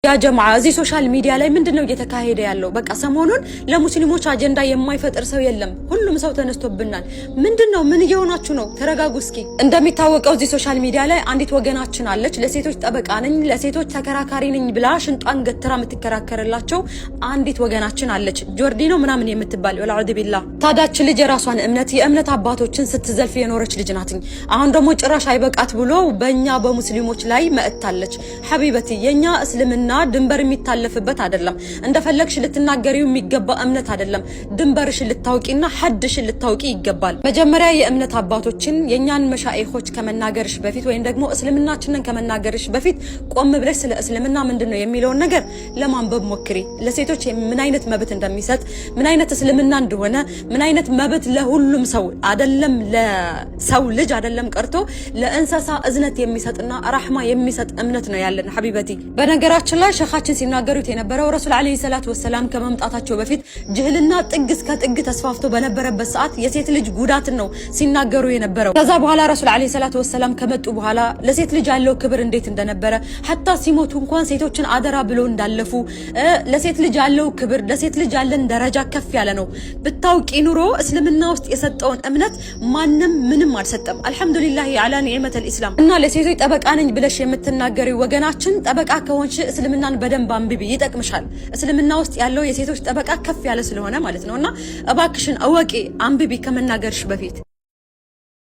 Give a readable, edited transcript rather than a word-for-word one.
ያ ጀማዓ፣ እዚህ social media ላይ ምንድን ነው እየተካሄደ ያለው? በቃ ሰሞኑን ለሙስሊሞች አጀንዳ የማይፈጥር ሰው የለም። ሁሉም ሰው ተነስቶብናል። ምንድን ነው? ምን እየሆናችሁ ነው? ተረጋጉ እስኪ። እንደሚታወቀው እዚህ social media ላይ አንዲት ወገናችን አለች። ለሴቶች ጠበቃ ነኝ፣ ለሴቶች ተከራካሪ ነኝ ብላ ሽንጧን ገትራ የምትከራከርላቸው አንዲት ወገናችን አለች። ጆርዲኖ ምናምን የምትባል፣ ወልአዑዙ ቢላህ። ታዳች ልጅ የራሷን እምነት፣ የእምነት አባቶችን ስትዘልፍ የኖረች ልጅ ናትኝ። አሁን ደግሞ ጭራሽ አይበቃት ብሎ በእኛ በሙስሊሞች ላይ መጥታለች። ሐቢበቲ፣ የኛ እስልምና ድንበር የሚታለፍበት አይደለም። እንደፈለግሽ ልትናገሪው የሚገባ እምነት አይደለም። ድንበርሽን ልታውቂና ሐድሽን ልታውቂ ይገባል። መጀመሪያ የእምነት አባቶችን፣ የእኛን መሻኢኾች ከመናገርሽ በፊት ወይም ደግሞ እስልምናችንን ከመናገርሽ በፊት ቆም ብለሽ ስለ እስልምና ምንድን ነው የሚለውን ነገር ለማንበብ ሞክሪ። ለሴቶች ምን አይነት መብት እንደሚሰጥ፣ ምን አይነት እስልምና እንደሆነ፣ ምን አይነት መብት ለሁሉም ሰው አይደለም፣ ለሰው ልጅ አይደለም ቀርቶ ለእንስሳ እዝነት የሚሰጥና ራህማ የሚሰጥ እምነት ነው ያለን ሐቢበቲ። በነገራችን ላይ ሸኻችን ሲናገሩት የነበረው ረሱል ዓለይሂ ሰላቱ ወሰላም ከመምጣታቸው በፊት ጅህልና ጥግ እስከ ጥግ ተስፋፍቶ በነበረበት ሰዓት የሴት ልጅ ጉዳትን ነው ሲናገሩ የነበረው። ከዛ በኋላ ረሱል ዓለይሂ ሰላቱ ወሰላም ከመጡ በኋላ ለሴት ልጅ ያለው ክብር እንዴት እንደነበረ፣ ሐታ ሲሞቱ እንኳን ሴቶችን አደራ ብሎ እንዳለፉ፣ ለሴት ልጅ ያለው ክብር፣ ለሴት ልጅ ያለን ደረጃ ከፍ ያለ ነው። ብታውቂ ኑሮ እስልምና ውስጥ የሰጠውን እምነት ማንም ምንም አልሰጠም። አልሐምዱሊላህ አላ ኒዕመተል ኢስላም። እና ለሴቶች ጠበቃ ነኝ ብለሽ የምትናገሪ ወገናችን፣ ጠበቃ ከሆንሽ እስልምናን በደንብ አንብቢ፣ ይጠቅምሻል። እስልምና ውስጥ ያለው የሴቶች ጠበቃ ከፍ ያለ ስለሆነ ማለት ነው። እና እባክሽን እወቂ፣ አንብቢ ከመናገርሽ በፊት።